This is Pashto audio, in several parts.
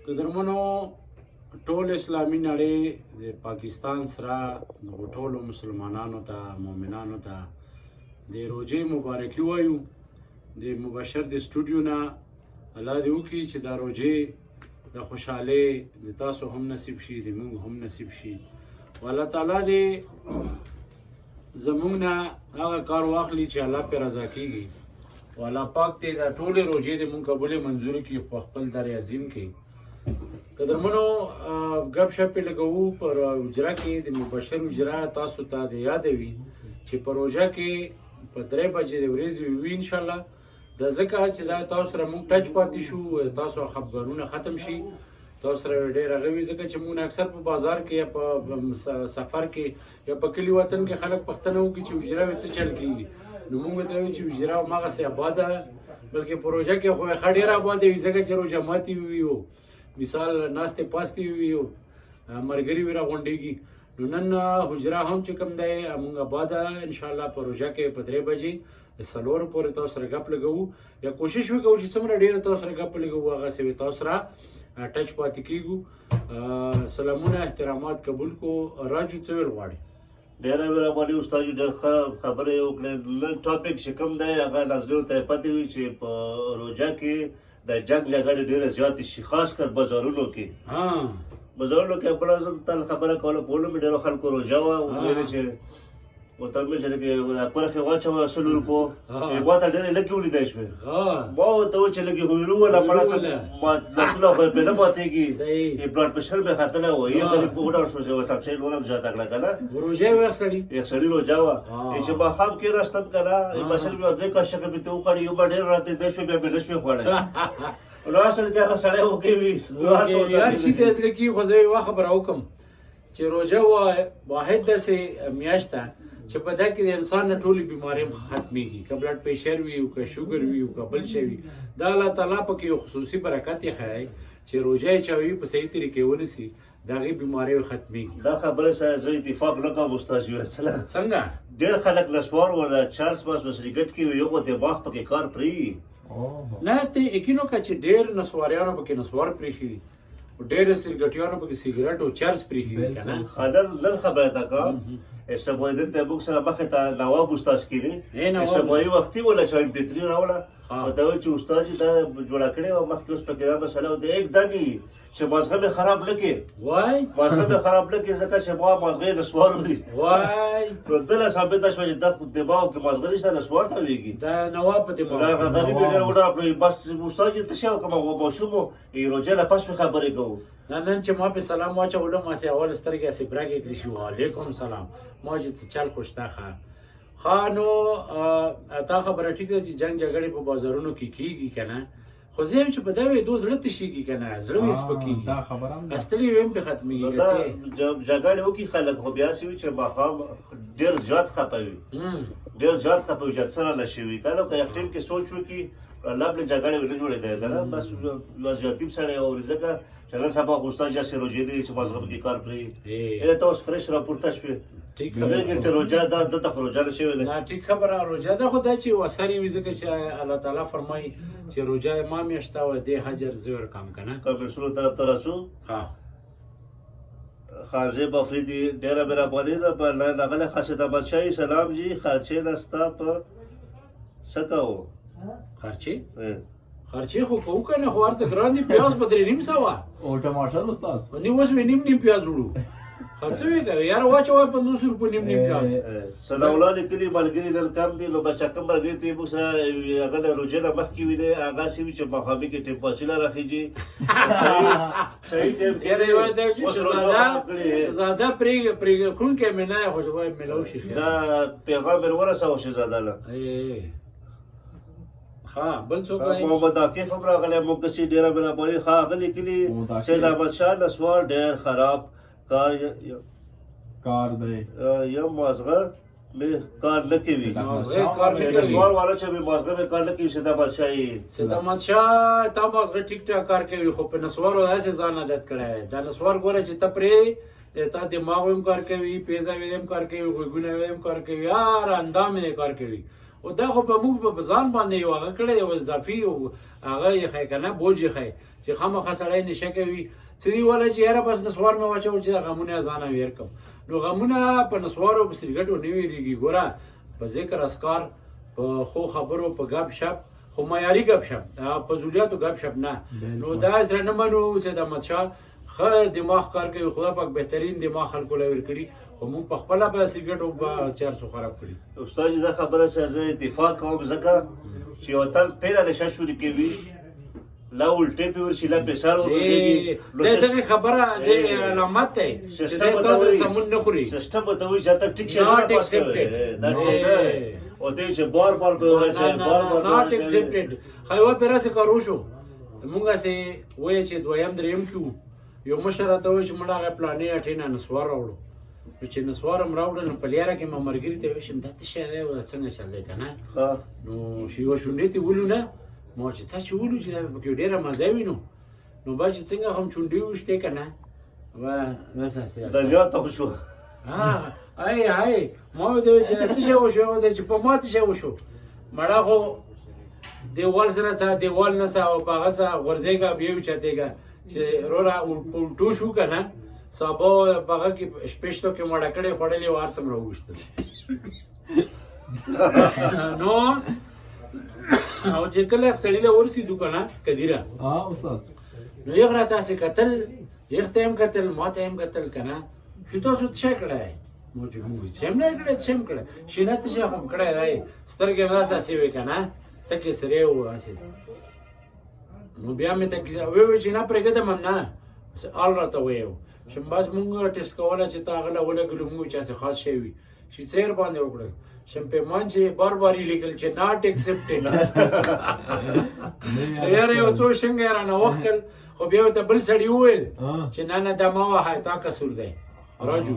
قدرمنو، ټول اسلامي نړۍ د پاکستان سره دغو ټولو مسلمانانو ته، مؤمنانو ته د روژې مبارکي وایو د مبشر د سټوډیو نه. الله دې وکړي چې دا روژې د خوشحالۍ د تاسو هم نصیب شي، د موږ هم نصیب شي، او الله تعالی دې زموږ نه هغه کار واخلي چې الله پرې رضا کیږي، او الله پاک دې دا ټولې روژې دې موږ قبولې منظور کړي په خپل در عظیم کې. قدرمنو، غب شپ لګوو پر حجره کې، د مبشر حجره. تاسو ته د یادوي چې په روژه کې په 3 بجې د ورځې وي ان شاء الله. د ځکه چې دا تاسو سره موږ ټچ پاتې شو، تاسو خبرونه ختم شي، تاسو سره ډېر هغه وي، ځکه چې موږ اکثر په بازار کې یا په سفر کې یا په کلي وطن کې خلک پښتنه وکړي چې حجره څه چل کیږي، نو موږ ته وایو چې حجره هماغسې آباده، بلکې په روژه کې خو ښه ډېره آباده وي، ځکه چې روژه ماتي وي او مثال ناستې پاستې وي او مرګري وي راغونډېږي. نو نن حجره هم چې کوم دی موږ آباده ان شاء الله. په روژه کې په 3 بجې 4 پورې تاسو سره ګپ لګوو یا کوشش وکړو چې څومره ډېر تاسو سره ګپ لګوو، هغسې وي تاسو سره ټچ پاتې کېږو. سلامونه احترامات قبول کو. راجو، څه ویل غواړي؟ ډېره مهرباني استاد جي، ډېر ښه خبرې وکړې. نن ټاپک چې کوم دی هغه نظریو ته پاتې وي چې په روژه کې د جنګ جګړې ډېره زیاتې شي، خاص کر بازارونو کې. بازارونو کې بل ځل تل خبره کوله، په مې ډېرو خلکو روژه وه، ویل چې وته مې چې لکه پرخه واچوه 100 روپو، ما ته ډېرې لږې ولیدای شوې. ما ورته وویل چې لږې خو یې وله مړه، څه لاسونه خو یې پرې نه ماتېږي، بلډ پرېشر مې ختلی و، یې غریب په وډار شو چې وساب شي نور هم زیاته کړه که نه. روژه یې سړي. یو سړي روژه وه چې ماښام کېناستم که نه، مثلا مې دوې قاشقې مې ته وخوړې، یو به ډېر راته دی شوې، بیا مې نه شوې خوړی. نو اصل کې هغه سړی وږی وي. هر شي ته زړه کېږي، خو زه یوه خبره وکړم چې روژه واحد داسې میاشت ده چې په دا کې د انسان نه ټولې بیمارۍ هم ختمېږي، که بلډ پرېشر وي او که شوګر وي او که بل شی وي. دا الله تعالی پکې یو خصوصي برکت یې ښیي چې روژه یې چا وي په صحیح طریقې ونیسي، د هغې بیمارۍ ختمېږي. دا خبره سره زه اتفاق نه کوم استاد جي. څنګه؟ ډېر خلک نسوار ولا چرس بس وسریګټ کې یو خو دماغ پکې کار پرې نه، ته یقین وکړه چې ډېر نسواریانو پکې نسوار پرېښي دي، ډېر سیګریټیانو پکې سیګریټ او چرس پرېښي دي که نه. خدل نن خبره تا کا سبوی دلته موږ سره مخې ته نواب استاد کینی. سبوی وختي ولا چې MP3 راوړه او دا چې استاد چې دا جوړه کړې او مخکې اوس پکې دا مسله او د एकदम چې مازغه مې خراب نه کې. وای. مازغه مې خراب نه کې، ځکه چې ما مازغه نسوار دي. وای. نو دله ثابته شوه چې دا دماغ کې مازغه نشته، نسوار ته ویږي. دا نواب په دماغ. دا غریب ډېر وډار کړی. بس استاد چې څه شو کومه ماشوم یې روژه له پس خبرې کوو. نه، نن چې ما په سلام واچولو، ما سي اول سترګې هسې برګې کړې شو. وعلیکم سلام. ما چې څه چل خو شته. ښه ښه، نو تا خبره ټیک ده چې جنگ جګړې په بازارونو کې کیږي که نه، خو زه یم چې په دا وې دوه زړه تشیږي که نه، زړه یې سپکېږي. دا خبره هم ده. استړي ویم په ختمېږي دا که څه. جګړې وکړي خلک، خو بیا سي چې ماښام ډېر زیات خپه وي، ډېر زیات خپه وي چې څه را شوي که نه. که یو ټیم کې سوچ وکړي، الله بل جګړې نه جوړېدای که نه، بس یو زیاتیم سړی اوري، ځکه چې نن سبا خو استاد جاسې روژې دی چې مازغه پکې کار پرې ته اوس فرش راپورته شوې. ټیک. خبرې چې روژه دا دلته خو روژه نه شوې ده. نه، ټیک خبره. روژه ده خو دا چې وسري وي، ځکه چې الله تعالی فرمایي چې روژه ما میاشته او دې حجر زور کام که نه. کمېسونو طرف ته راځو. ها. خانزیب افریدي، ډېره مهرباني راغلی. خاصد احمد شاهي، سلام جي، خرچې نه ستا په څه کوو؟ خرچې؟ خرچې خو کوو که نه، خو هر څه ګران دي. پیاز په 350. او ټماټر استاد؟ نی اوس مې نیم نیم پیاز وړو. څه وی کوي یاره، واچوه 50 روپو نیم نیم پیاز. سلام لیکلي ملګري نن کم دي، نو بچا کم ملګري ته موږ سره هغه له روژې نه مخکې وي، هغه سي چې ماښامي کې ټیم پاسي له راخیږي، صحیح ټیم. یاره یو دی چې شهزاده شهزاده پرې پرې خونکی مې نه، خو چې ملو شي خیر. دا پیغام یې ورساوه شهزاده له. ها، بل څوک دی؟ محمد عاکف هم راغلی موږ چې، ډېره مهرباني. ښه، هغه لیکلي سید احمد شاه، نسوار ډېر خراب کار کار دی. یو مازغه مې کار نه کوي. مازغه کار نه کوي. نسوار والا چې مې مازغه مې کار نه کوي. سید احمد شاه. سید احمد شاه، تا مازغه ټیک ټاک کار کوي، خو په نسوارو داسې ځان عادت کړی. دا نسوار ګوره چې ته پرې تا دماغ هم کار کوي، پیزه هم کار کوي، غوږونه هم کار کوي، هر اندام یې کار کوي. او دا خو په موږ په ځان باندې یو هغه کړی، یو اضافي یو هغه یې ښی که نه بوج یې ښی چې خامخا سړی نشه کوي. څه دي وله چې یاره بس نسوار مې واچول چې دا غمونه ځانه ویر کړم. نو غمونه په نسوارو په سرګټو نه ویریږي. ګوره په ذکر اسکار، په ښو خبرو، په ګپ شپ، خو معیاري ګپ شپ، په ضروریاتو ګپ شپ نه. نو دا سره نه منو. سید احمد شاه ښه دماغ کار کوي، خدا پاک بهترین دماغ خلکو له ورکړي، خو موږ په خپله به سګرټ او به چرسو خراب کړي. استاد جی دا خبره سره زه دفاع کوم، ځکه چې یو تن پیره نشه شروع کوي، لا الټې پې ورشي، لا پې سر ورغورځېږي. د دغې خبره د علامت دی چې دی تاسو سمون نه خوري. سیستم به ته وایي چې ته ټیک شې، Not accepted. دا چې او دی چې بار بار په ورځ بار بار not accepted. خو یوه پېره څه کار وشو، مونږ هسې وایي چې دویم دریم کې وو، یو مشر راته وایي چې مړه هغه پلانې اټې نه نسوار راوړو. نو چې نسوار هم راوړل، نو په لیاره کې ما ملګري ته ویل دا څه شی دی او دا څنګه چل دی که نه. نو چې یوه شونډې ته ولو نه، ما چې څه چې ولو چې دا پکې ډېره مزه وي. نو با چې څنګه هم چونډې وویشتې که نه، د بیا ته خو شو. های های، ما ورته وویل چې څه شی وشو؟ ورته چې په ما څه شی وشو؟ مړه خو دیوال سره څه دیوال نه څه او په هغه څه غورځېږه بیا وچتېږه چې وروره په الټو شو که نه. سبا په هغه کې شپېشتو کې مړه کړې خوړلې او هر څه مې راوویستل. نو او چې کله سړي له ورسېدو که نه کدیره، استاد، نو یغ راته هسې کتل، یغ ته یې هم کتل، ما ته یې هم کتل که نه، چې تاسو څه شی کړی؟ ما چې موږ څه هم نه کړی، څه هم کړی چې نه، څه شی خو هم کړی دی. سترګې مې داسې هسې وې که نه، تکې سرې وو هسې. نو بیا مې ته کیسه وویل چې نه پرېږدم هم نه، آل راته ویو چې بس مونږ ټیسټ کوله چې تا هغه له ولګلو، مونږ چې هسې خاص شی وي چې څیر باندې وکړل شم پیمان چې بار بار یې لیکل چې not accepted. یاره یو څو شنګه یې رانه وښکل، خو بیا ورته بل سړي وویل چې نه نه دا مه وهه، تا قصور دی راجو.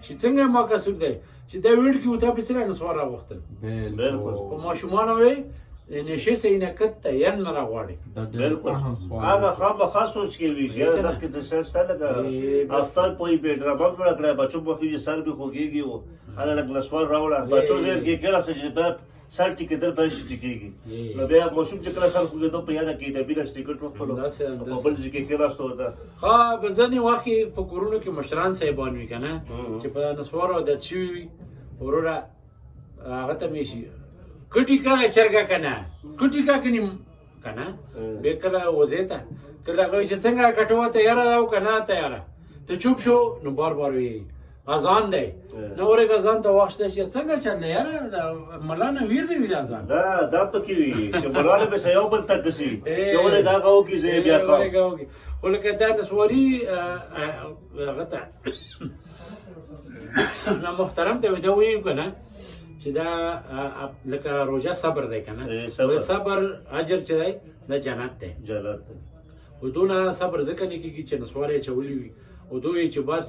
چې څنګه ما قصور دی چې دا ویډ کې وتا پسې را نسوار راغوښتل په ماشومانو وې نشې سې نه کته ین نه راغواړي. بالکل، هغه خامخا سوچ کوي چې یاره دغه کې څه شته، لکه افطار پوی به ډرامه جوړه کړه، بچو په خو سر به خوږیږي او هله لږ نسوار راوړه، بچو زیر کې کېناسته چې بیا سر ټیکېدل پیل شي ټیکېږي. نو بیا ماشوم چې کله سر خوږېدو په یاره کې ډبي له ټیکټ وخوړو په بل ځای کې کېناستو ورته. ښه، په ځینې وخت کې په کورونو کې مشران صاحبان وي که نه چې په نسوارو عادت شوي وي، وروره هغه ته مې شي کټي کا چرګه که نه کټي کا کني که نه، بیا کله وزې ته کله هغه چې څنګه کټوه تیاره ده او که نه تیاره، ته چوپ شو نو بار بار وایي اذان دی، نو ورګه اذان ته وخت شته چې څنګه چل دی یاره، دا ملا نه ویر نه وي د اذان. دا پکې وي چې ملا نه به یو بل ته کسي چې ورګه هغه وکړي زه بیا کوم. ورګه وکړي. خو لکه دا نسواري هغه ته نه محترم ته دا وایو که نه چې دا لکه روژه صبر دی که نه، صبر اجر چې دی دا جنت دی. جنت دی. خو دونه صبر ځکه نه کېږي چې نسوار یې اچولي وي او دوی چې بس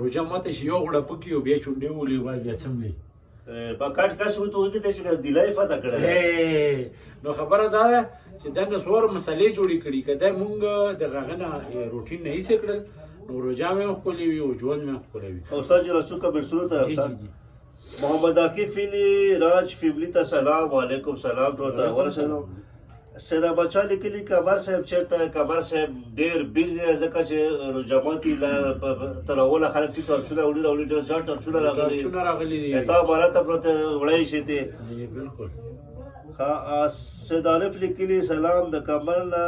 روژه ماته شي یو غوړه پکې او بیا چونډې ولي بس بیا څملي. په کټ کس ورته وکړه چې دلای فتح کړی. نو خبره دا ده چې دا نسوار مسلې جوړې کړي، که دا مونږ د هغه نه روټین نه هېڅ کړل نو روژه مې هم ښکلې وي او ژوند مې هم ښکلی وي. استاد جی رسو کمنټسونو ته محمد عاقف علی راج فیملی ته سلام. وعلیکم سلام ټول ته ورسېدو. سیدا بچا لیکلي قمر صاحب چېرته؟ قمر صاحب ډېر بیزي دی ځکه چې جماعت یې تر اوله خلک چې ټارچونه وړي راوړي، ډېر زیات ټارچونه راغلي. ټارچونه راغلي دي. تا مالا ته پرته وړی شي ته. بالکل. ښه، سید عارف لیکلي سلام د قمر نه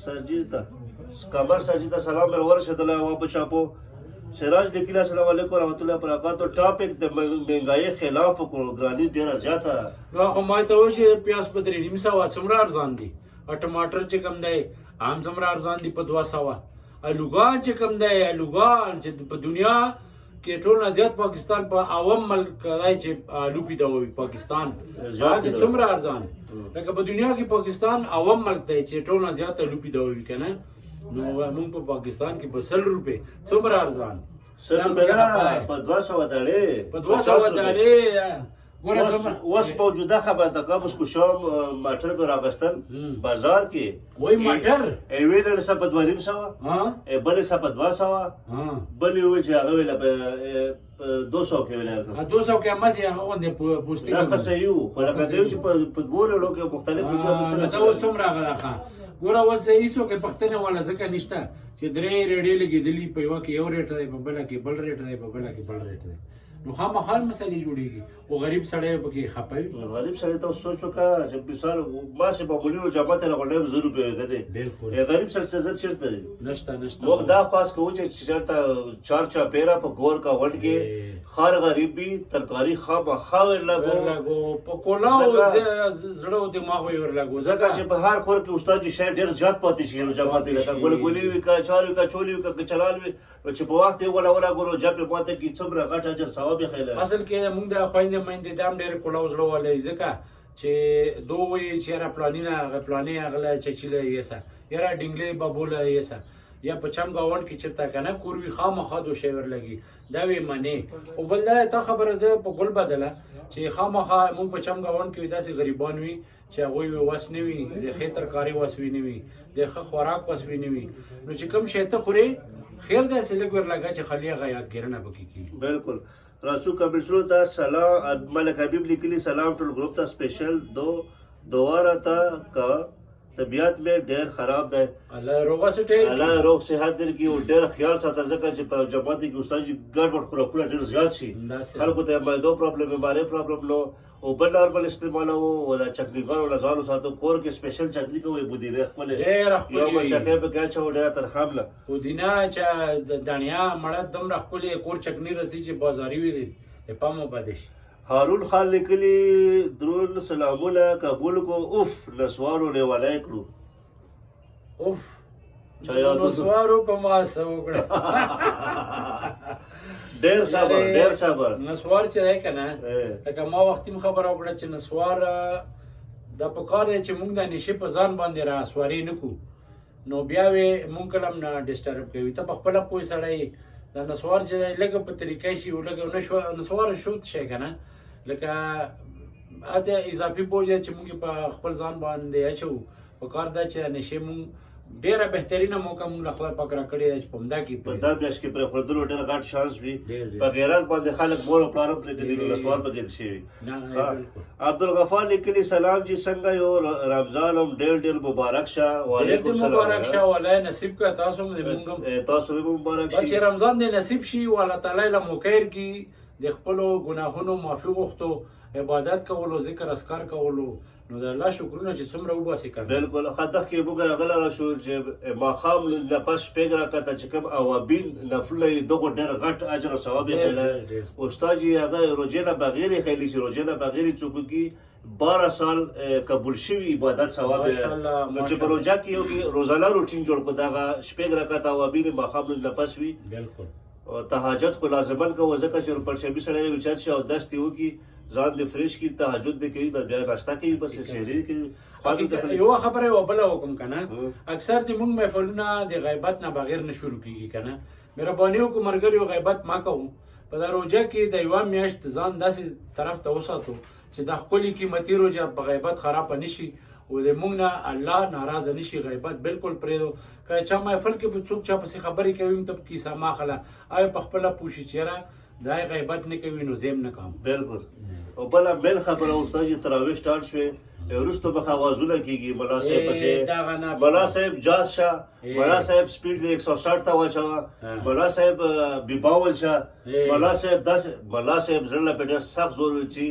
سرجي ته، قمر سرجي ته سلام مې ورسېدلی وه په چاپو. سراج لیکلي السلام علیکم ورحمت الله وبرکاته. ټاپک د مهنګایۍ خلاف وکړو، ګراني ډېره زیاته. نو خو ما ته وشي پیاز په 350 څومره ارزان دي، او ټماټر چې کوم دی هم څومره ارزان دي په 200، الوګان چې کوم دی، الوګان چې په دنیا کې ټول نه زیات پاکستان په اوم ملک دی چې آلو پیدا وي پاکستان هغه څومره ارزان، لکه په دنیا کې پاکستان اوم ملک دی چې ټول نه زیات آلو پیدا وي که نه. نو موږ په پاکستان کې په 100 روپۍ څومره ارزان، 100 روپۍ نه، په 200 دړې، په 200 دړې ګوره څومره اوس موجوده خبره ده، کوم اوس کوشام مټر به راغستل بازار کې. وای مټر یوې ډلې سره په 250، ها، بلې سره په 200، بلې وایي چې هغه ویله په 200 کې ویله. 200 کې مزه هغه غوندې پوستي. دا ښه صحیح وو، خو لکه دی چې په دوو ریړو کې مختلف. نو دا اوس څومره هغه ده؟ ښه ګوره، اوس هیڅوک یې پښتنه والا ځکه نشته چې درې ریړې لګېدلي، په یوه کې یو ریټ دی، په بله کې بل ریټ دی، په بله کې بل ریټ دی، نو خامخا مسلې جوړېږي او غریب سړی پکې خپه وي. غریب سړی ته سوچ وکړه چې مثال ما سه معمولي روزه ته راغونډم 1000 روپۍ وي کده. غریب سړی څه زر چېرته دی؟ نشته، نشته. موږ دا خواست کوو چې چېرته چار چاپیرا په ګور کا غونډ کې خار غریب وي، ترکاری خامخا ورلګو. ورلګو، په کولاو زړه او دماغ یې ورلګو. ځکه چې په هر کور کې استاد جی شی ډېر زیات پاتې شي، یو جماعت لکه ګل ګلی وي، که چار وي، که چولی وي، که چلال وي، نو چې په وخت یې ولا ولا ګورو جب په پاتې کې څومره غټ اجر ثواب یې خیله. اصل کې موږ د خویندې میندې دام ډېر کولاو زړه والي، ځکه چې دوی وایي چې یاره پلاني نه هغه پلاني هغه له چچیله یې سه، یاره ډینګلې بابوله یې سه، یا په چم گاونډ کې چېرته که نه کور وي، خامخا دو شی ورلګي، دا وی منې. او بل دا تا خبره زه په ګل بدله چې خامخا موږ په چم گاونډ کې داسې غریبان وي چې هغوی وي وس نه وي، د ښې ترکاري وس وي نه وي، د ښه خوراک وس وي نه وي، نو چې کوم شی ته خورې، خیر داسې لږ ورلګه چې خالي هغه یادګېرنه پکې کېږي. بالکل. راسو کمنټسونو ته. سلام، ملک حبیب لیکلی، سلام ټول ګروپ ته، سپیشل دو دعا راته کا، طبیعت مې ډېر خراب دی. الله روغه سټه. الله روغ صحت درکړي او ډېر خیال ساته، ځکه چې په جماعت کې استاد جی ګډوډ خوراکونه ډېر زیات شي، خلکو ته معدو پرابلم، بیمارۍ پرابلم، نو او بل نارمل استعمالو او دا چکنیګانو له ځان وساتو. کور کې سپیشل چکني کوي، بودینه خپلې ډېره یو ښکلې وي. چکې په کې اچو، ډېره ترخام له پودینه چې د دڼیا مړه دومره ښکلې کور چکني راځي چې بازاري وي، د پامه بده شي. هارون خان لیکلی، درون سلامونه قبول کو، اوف نسوارو لیوالای کړو. اوف. چا یاد وسو؟ نسوارو په ما څه وکړه. ډېر صبر، ډېر صبر. نسوار چې دی که نه، لکه ما وختي هم خبره وکړه چې نسوار دا په کار دی چې موږ د نشې په ځان باندې را سوارې نه کړو، نو بیا وې موږ کله هم نه disturb کوي. ته په خپله پوه سړی یې. دا نسوار چې دی لږه په طریقه شي او لږه نشو نسوار شوت شي که نه، لکه اته اضافي بوج دی چې موږ یې په خپل ځان باندې اچوو. په کار ده چې نشې موږ ډېره بهترینه موقع موږ له خدای پاک راکړې ده چې په همدا کې په دا میاشت کې پرې خوردلو ډېر غټ شانس وي. ډېر، ډېر. په غیرت باندې خلک مور او پلار هم پرېږدي، نو نسوار پکې شوي. نه. ها. بالکل. عبدالغفار لیکلی، سلام جی، څنګه یو؟ رمضان هم ډېر ډېر مبارک شه. ډېر وعلیکم دې سلام. مبارک شه والله، نصیب کړه تاسو هم دې مونږ هم. تاسو هم مبارک بس چې شي. رمضان دې نصیب شي او الله تعالی له موقع کی د خپلو ګناهونو معافي غوښتو، عبادت کولو، ذکر اذکار کولو، نو د الله شکرونه چې څومره وباسي کنه. بالکل. خدخ کې موږ غلا را شو چې ماښام نه پس شپږ رکعته چې کوم اوابین نفل یې، دغه ډېر غټ اجر او ثواب یې ډېر، خیله. ډېر، ډېر. استاد جی هغه روزه نه بغیر یې خیلی چې روزه نه بغیر یې څوک کی 12 سال قبول شوی عبادت ثواب یې. ماشاءالله، نو چې په ماشاءالله. روزه کې یو کې روزانه روټین جوړ کو، دغه شپږ رکعته اوابین ماښام نه پس وي. او تهجد خو لازمن کوو، ځکه چې پرشبي سړی وچت شي او دست یې وکړي، ځان دې فرش کړي، تهجد دې کوي، بیا ناشته کوي، پسې سحري کوي، خواږه ته. یو خبره یو بل وکم کنه، اکثر د مونږ محفلونه د غیبت نه بغیر نه شروع کیږي کنه. مهرباني وکړو مرګري، غیبت ما کوو. په دا روژه کې د یوه میاشت ځان داسې طرف ته وساتو چې د ښکلې قیمتي روژه په غیبت خرابه نشي او د مونږ نه الله ناراضه نشي. غیبت بالکل پرېږدو. که چا محفل کې په څوک چا پسې خبرې کوي هم، ته په کیسه ما خله آیا په خپله پوه شي چې یاره دا غیبت نه کوي، نو زه هم نه کوم. بالکل. او بله بل خبره استاد چې تراویح سټارټ شوې، وروسته به اوازونه کیږي، ملا صاحب پسې دغه نه ملا صاحب جاز شه، ملا صاحب سپیډ د 160 ته واچوه، ملا صاحب بیباول شه، ملا صاحب داسې، ملا صاحب زړه له په ډېر سخت زور وي چې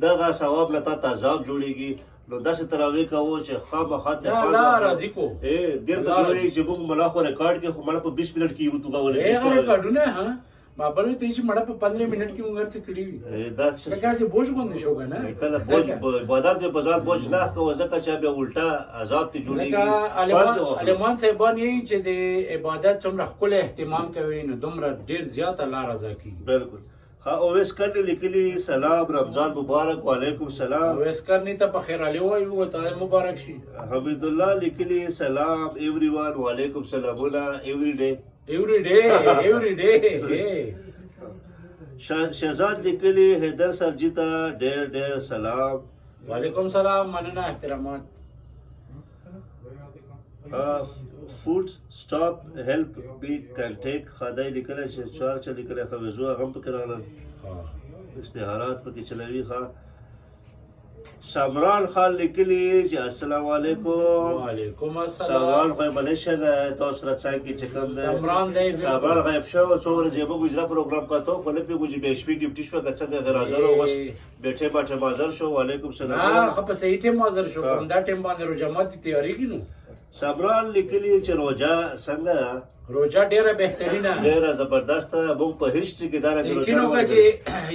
دغه ثواب له تا ته عذاب جوړیږي. نو داسې تراویح کوو چې خامخا ته نه، الله راضي کو. ډېر الله په راضي. چې موږ ملا خو ریکارډ کې، خو مړه په 20 منټ کې یو توګه. هغه ریکارډونه ها ما بل ته چې مړه په 15 منټ کې موږ هر څه کړي وي. دا څه لکه هسې بوج غوندې شو که نه. کله بوج عبادت په ځان بوج نه کوو، ځکه چې بیا الټا عذاب ته جوړیږي. لکه عالمان صاحبان یې چې د عبادت څومره ښکلی اهتمام کوي، نو دومره ډېر زیات الله رضا کیږي. بالکل. ها، اویس کرنی لیکلی، سلام، رمضان مبارک. وعلیکم سلام. اویس کرنی ته په خیر علی وایو، ته مبارک شي. حمید الله لیکلی، سلام ایوری وان. وعلیکم سلامونه، ایوری ډے. ایوری ډے، ایوری ډے. شهزاد لیکلي حیدر سرجی ته ډېر ډېر سلام. وعلیکم سلام، مننه، احترامات. فوډ سټاپ هیلپ بی کنټیک خدای لیکلی چې چار چا لیکلی خویزو هغه هم پکې راغلل. اشتهارات پکې چلوي. ښه، سمران خان لیکلي چې السلام علیکم. وعلیکم سمران السلام. خو یې ملیشیا نه تاسو سره څنګ کې چې کوم دی. سمران دی، بالکل. سمران غایب شو، څو ورځې یې موږ اجرا پروګرام کاته خو نه پوهېږو چې بیا شپې ډیوټي شوه که څنګه غیر حاضر و، اوس بې ټیمه ټیم حاضر شو. وعلیکم سلام. ښه، په صحیح ټیم حاضر شو. کوم دا ټیم باندې روژه ماتي تیارېږي نو. سمران لیکلي چې روژه څنګه ده؟ روژه ډیره بهترینه، ډېره زبردسته. موږ په هیسټري کې دا رنګ روژه یقین نه وکړه وه چې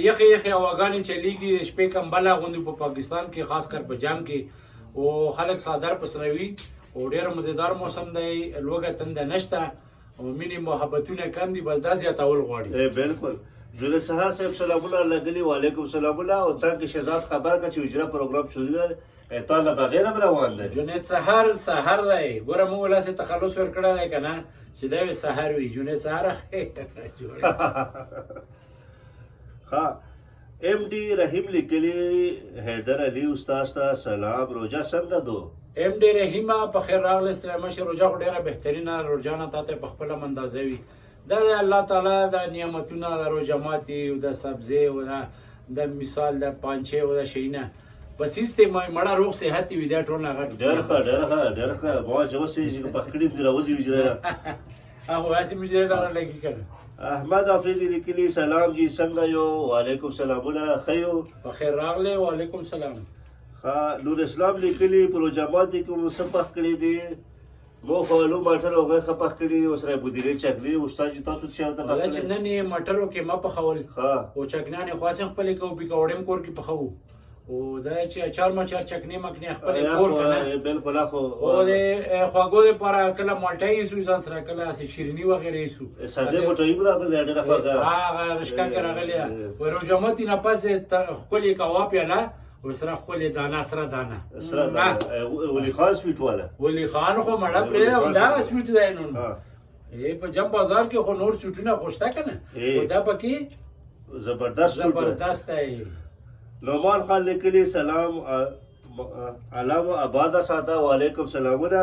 یخې یخې هواګانې چلیږي، د شپې کمبل اغوندي په پاکستان کې، خاص کر په جام کې، او خلک څادر په سروي، او ډېر مزیدار موسم دی، لوږه تنده نشته، او مینې محبتونه کم دي، بس دا زیاتول غواړي. ای بالکل. جنید سهار صاحب سلامونه لګلي، وعلیکم سلامونه. او څنګه شهزاد خبر کا چې اجرا پروګرام شروع دی، تا له بغیر هم روان دی. جنید سهار سهار دی، ګوره موږ لا څه تخلص ورکړی دی که نه چې دا وي سهار وي، جنید سهار جوړ. ښه، ایم ډي رحیم لیکلي حیدر علي استاد ته سلام، روژه څنګه دو؟ ایم ډي رحیمه، په خیر راغلی، ستړی مه شې. روژه خو ډېره بهترینه، روژه نه تاته په خپله هم اندازه وي. دا د الله تعالی د نعمتونه، د روژه ماتي او د سبزی او د مثال د پانچې او د شیونه، بس هیڅ ته مړه روغ صحت وي، دا ټول نه غټ. ډېر ښه، ډېر ښه، ډېر ښه. ما چې اوس یې چې په کړي دي راوځي وجره. هغه هسې مې ډېره لګي کنه. احمد افریدي لیکلي سلام جی، څنګه یو؟ وعلیکم سلامونه، ښه یو. په خیر راغلی، وعلیکم سلام. ښه، نور اسلام لیکلي په روژه ماتي کې مو څه پخ کړي دي؟ مو خو الو مټر او غوښه پخ کړي دي، ورسره بودیرې چکني. استاد جي تاسو څه ورته پخ ولا چې کړي؟ نن یې مټرو کې ما پخول او چکنیانې خو هسې خپلې کوو، پکوړې هم کور کې پخوو، او دا چې اچار مچار چکنې مکنې خپلې کور که نه. بالکل خو. او د خواږو دپاره کله مالټه ایسو ځان سره، کله هسې شیریني وغیره ایسو. ساده موټري هم راغلې ډېره خوږه. هغه رشکه کې راغلې وه. روژه ماتي نه پس ښکلې کباب پیاله ورسره ښکلې دانه، سره دانه. سره دانه، ولي خان سویټ والا. ولي خان خو مړه پرېږده، همدا سویټ دی نن. په جم بازار کې خو نور سویټونه خو شته که نه، خو دا پکې زبردست سویټ دی. زبردست دی. نعمان خان لیکلي سلام علام آباد ساته، وعلیکم سلامونه.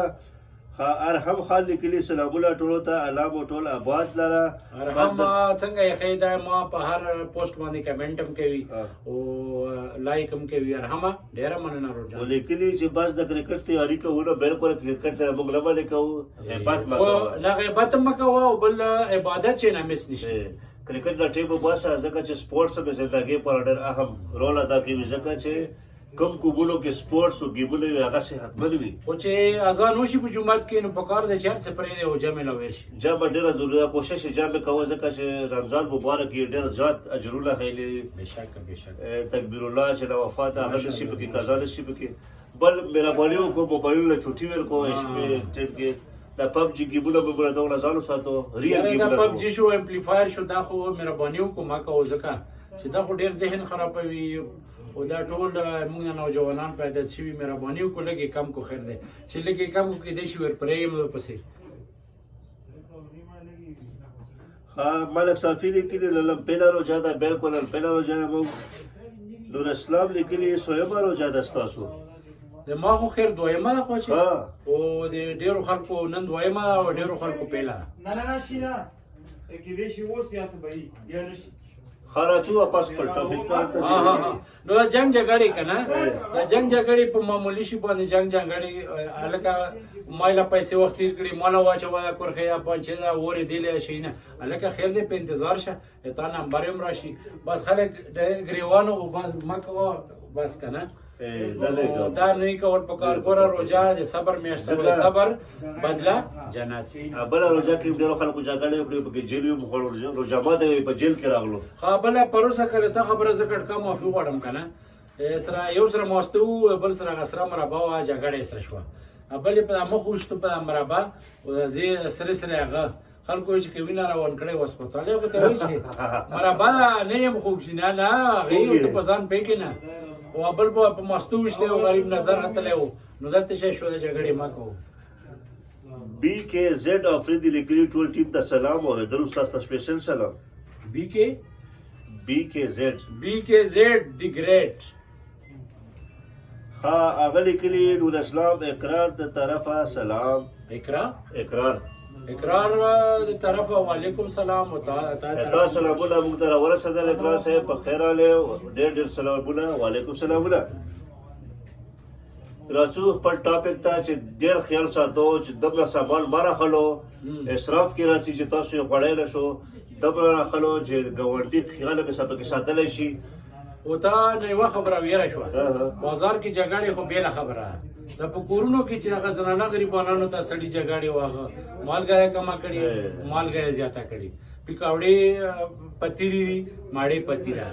ارحم خان لیکلي سلامونه ټولو ته، علام ټول آباد لره. ارحم څنګه یې؟ ښه دی. ما په هر پوسټ باندې کمنټ هم کوي او لایک هم کوي. ارحمه ډېره مننه ورور جان. لیکلي چې بس د کرکټ تیاری کوو نو بالکل کرکټ ته موږ نه منع کوو، غیبت مه خو کوه. نه غیبت هم مه کوه او بل عبادت چې نه مس نشي. کرکټ له ټیمه وباسه، ځکه چې سپورټس هم زندګۍ پر ډېر اهم رول ادا کوي، ځکه چې کوم کومونو کې سپورټس او ګیمونه وي هغه صحتمند وي. خو چې اذان وشي په جومات کې نو پکار دی چې هر څه پرېږدي او جمع له ورشي. جمع ډېره ضروري ده، کوشش یې جمع کوه، ځکه چې رمضان مبارک یې ډېر زیات اجرونه خیلي دي. بېشکه، بېشکه. تکبیر الله چې د وفات هغه نشي پکې، قضا نشي پکې. بل مهرباني وکړو موبایلونه چوټي ورکړو شپې ټیم کې. د پبجي ګیمونه به موږ دغه ځان وساتو، ریل یاره دا ګیمونه پبجي شو، امپلیفایر شو، دا خو مهرباني وکړو ما کوو، ځکه چې دا خو ډېر ذهن خرابوي او دا ټول موږ نوجوانان پیدا شوي. مهرباني وکړو لږ یې کم کو، خیر دی چې لږ یې کم کو، کېدای شي ورپرې یم ورپسې. ها ملک صافي لیکلي لم پهله روژه ده، بالکل پهله روژه ده. موږ نور اسلام لیکلي سویمه روژه ده ستاسو؟ د ما خو خیر دویمه ده، خو چې او د ډېرو خلکو نن دویمه ده او ډېرو خلکو پهله ده. نه نه نه شي نه کېدای شي اوس یا سبا یي یا نه شي. خراچو واپس خپل ټاپک ته. ها ها ها، نو دا جنگ جګړې که نه، دا جنگ جګړې په معمولي شي باندې جنگ جګړې، هلکه ما له پیسې وخت تېر کړي، ما له واچوه دا کرښې دا پانچې دا اورې دې له شي نه. هلکه خیر دی، په انتظار شه، تا نمبر هم راشي. بس خلک د ګریوانو او بس مه کوه بس که نه. دا نه کول پکار. ګوره روژه د صبر میاشت ده، صبر بدله جنت. بله روژه کې ډېرو خلکو جګړې وکړې، پکې جیل وي، خو روژه ماته وي، په جیل کې راغلو. ښه، بله پروسه کله تا خبره زه کړ کوم، معافي غواړم که نه. سره یو سره مواسطه وو، بل سره هغه سره مربع وه، جګړه یې سره شوه. بل یې په دا مخ وویشتو په دا مربع، او دا سره سره هغه خلکو چې که وینه روان کړی و هسپتال یې، خو ته وایي چې مربع ده، نه یم خوږ شي. نه نه، هغې ورته په ځان پېښې نه او بل په ماستو ویشتی و، غریب نظر ختلی و. نو دلته شی شو، د جګړې مه کوو. بی کې زیډ افریدي لیکلي ټول ټیم ته سلام او حیدر استاد ته سپیشل سلام. بی کې بی کې زیډ. بی کې زیډ دی ګریټ. ها، هغه لیکلي نور اسلام اقرار د طرفه سلام. اقرا اقرار. اقرار د طرفه وعلیکم سلام او تا تا. تا سلامونه موږ ته راورسېدل. اقرار صاحب په خیر راغلی، ډېر ډېر سلامونه، وعلیکم سلامونه. راځو خپل topic ته چې ډېر خیال ساتو چې دمره سامان مه راخلو، اسراف کې راځي چې تاسو یې خوړی نه شو. دمره راخلو چې ګاونډي خیال به پکې ساتلی شي. او تا نه یوه خبره ویره شوه. بازار کې جګړې خو بېله خبره ده، په کورونو کې چې هغه زنانه غریبانانو ته سړي جګړې واغه، مالګه یې کمه کړې، مالګه یې زیاته کړې، پکوړې پتیري دي، ماړې پتیره،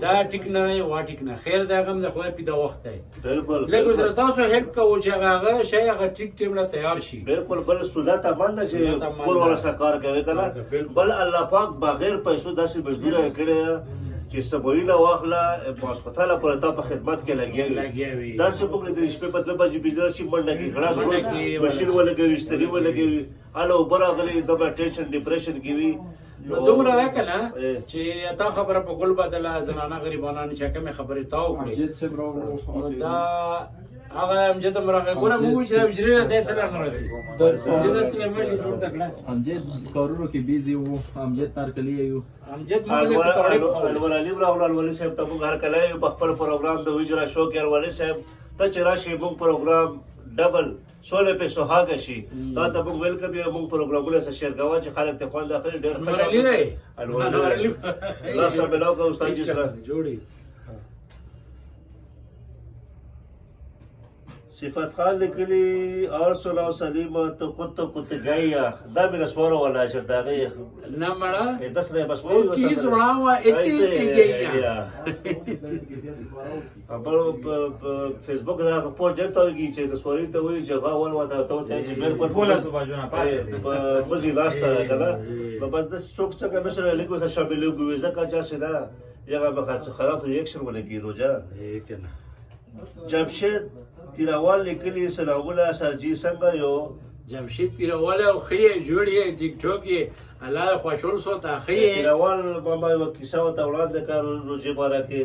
دا ټیک نه دی، وا ټیک نه. خیر دا غم د خدای پیدا وخت دی. بالکل. لږ سره تاسو help کوو چې هغه شی هغه ټیک ټیم له تیار شي. بالکل، بل سنت عمل نه چې سنت عمل کور ده. والا سره کار کوي که نه. بالکل. بل الله پاک بغیر پیسو داسې مزدور کړی چې سبویي له واخله ماسخوتن پورې تا په خدمت کې لګیا وي. لګیا وي. داسې موږ د شپې په 3 بجې بجې راشي، منډه کې ګړز منډه ګړز کې ماشین ولګوي، ستري ولګوي، هله اوبه راغلي، دومره tension depression کې وي. نو دومره ده که نه اه. چې تا خبره په ګل بدله، زنانه غریبانان چې کومې خبرې تا وکړې. امجد صاحب راغلو. نو دا هغه امجد هم راغی. ګوره موږ چې حجرې نه دی سره نه راځي. امجد سره مشي جوړ تکړه. امجد کارونو کې busy وو، امجد ترکلی یو. امجد موږ له پکوړې پخولې. انور علي راغلو. انور علي صاحب ته موږ هرکلی یو په خپل پروګرام د وجرا شو کې. انور علي صاحب ته چې راشي موږ پروګرام ډبل سولې په سوهاګه شي. تا ته موږ welcome یو. موږ پروګرامونه سره share کوو چې خلک ته خوند اخلي. ډېر ښه. انور علي دی. انور انور علي علي. الله سره ملاو کوو استاد جي سره. جوړي. صفت خان لیکلي اور سلاو سلیمه تو کت کت گیا، دا مې نسوارو ولا چې د هغې نه مړه. دس نه بس. او کی سناوا اتي اتي جیا. بل په فیسبوک دا په پوسټ ډېر تاویږي چې د سواري ته وایي چې غا ول وته ته ته چې بالکل ټوله صبح پاسه دی. په مزي ناشته ده کنه. نو بس د څوک څنګه مې سره لیکو سره شاملېږو، ځکه چې هسې ده یغه به څه خراب reaction ولګي روجا. کنه. جمشید تیراوال لیکلي سلامونه سرجي، څنګه یو؟ جمشید تیرواله او ښه یې، جوړ یې، ټیک ټاک یې، الله دې خوشحال ساته، ښه یې. تیراوال ماما یوه کیسه ورته وړاندې کړه روژې باره کې.